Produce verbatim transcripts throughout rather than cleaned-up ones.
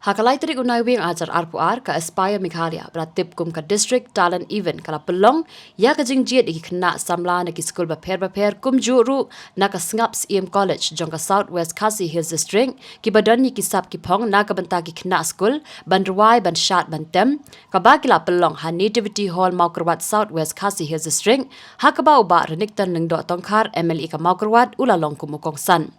Ha ka lai tarik u Naiwieng ar hajar arphew ar, ka Aspire Meghalaya, ba la tip kum ka District Talent Event, ka la pynlong ïa ka jingjied ïa ki khynnah samla na ki skul bapher bapher, kumjuh ruh na ka Sngap Syiem College jong ka South West Khasi Hills District, kiba don ïa ki sap ki phong na ka bynta ki khynnah skul ban rwai, ban shad, ban tem, kaba ki la pynlong ha Nativity Hall, Mawkyrwat, South West Khasi Hills District, ha kaba u Bah Renikton Lyngdoh Tongkhar, M L A ka Mawkyrwat, u la long kum u kongsan.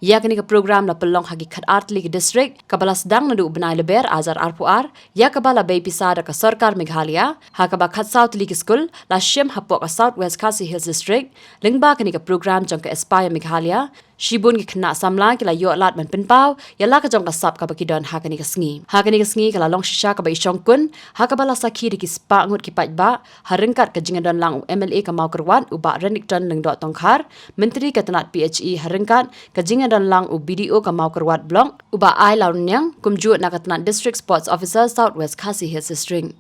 Ïa kane ka program la pynlong ha ki khatar tylli ki district, kaba la sdang naduh u bnai Lber ar hajar arphew ar, ïa kaba la bei pisa da ka sorkar Meghalaya, ha kaba khatsaw tylli ki skul la shim hapoh ka South West Khasi Hills District. Lyngba kane ka program jong ka Aspire Meghalaya, shibun ki khynnah samla ki la ïoh lad ban pynpaw ïa la ka jong ka sap kaba ki don ha kane ka sngi. Ha kane ka sngi ka la long shisha kaba ishongkun, ha kaba la sakhi da ki spah ngut ki paidbah, ha ryngkat ka jingïadonlang u M L A ka Mawkyrwat, u Bah Renikton Lyngdoh Tongkhar, Myntri ka tnat P H E, ha ryngkat ka jingïadonlang u B D O ka Mawkyrwat Block, u Bah Ailawrniang, kumjuh na ka tnat District Sports Officer, South West Khasi Hills District.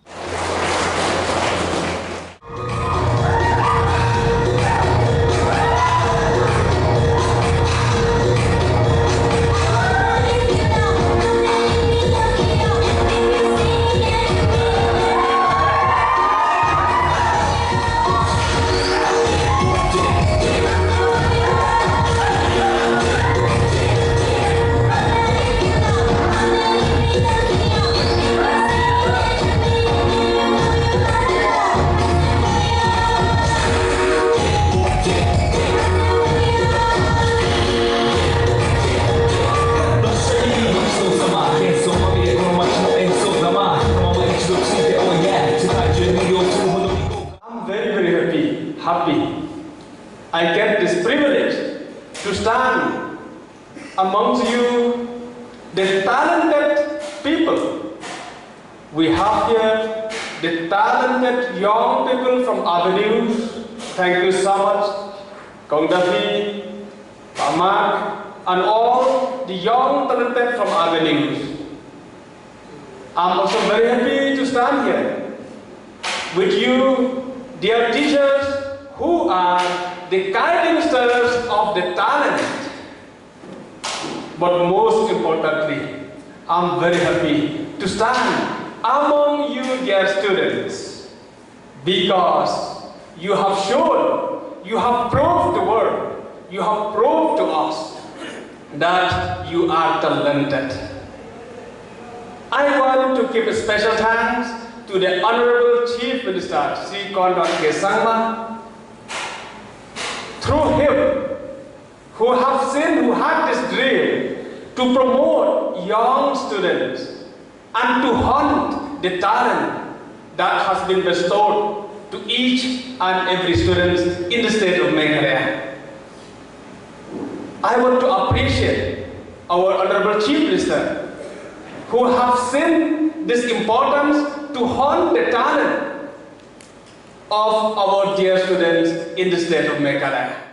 I'm very, very happy, happy. I get this privilege to stand amongst you, the talented people. We have here the talented young people from Avenues. Thank you so much, Kong Duffy, Bah Mark, and all the young talented from Avenues. I'm also very happy to stand here with you, dear teachers, who are the guiding stars of the talent. But most importantly, I'm very happy to stand among you, dear students, because you have shown, you have proved the world, you have proved to us that you are talented. I want to give a special thanks to the Honorable Chief Minister, Shri Conrad K. Sangma. Through him, who have seen, who had this dream to promote young students and to hunt the talent that has been bestowed to each and every student in the state of Meghalaya. I want to appreciate our Honorable Chief Minister, who have seen this importance to hunt the talent of our dear students in the state of Meghalaya.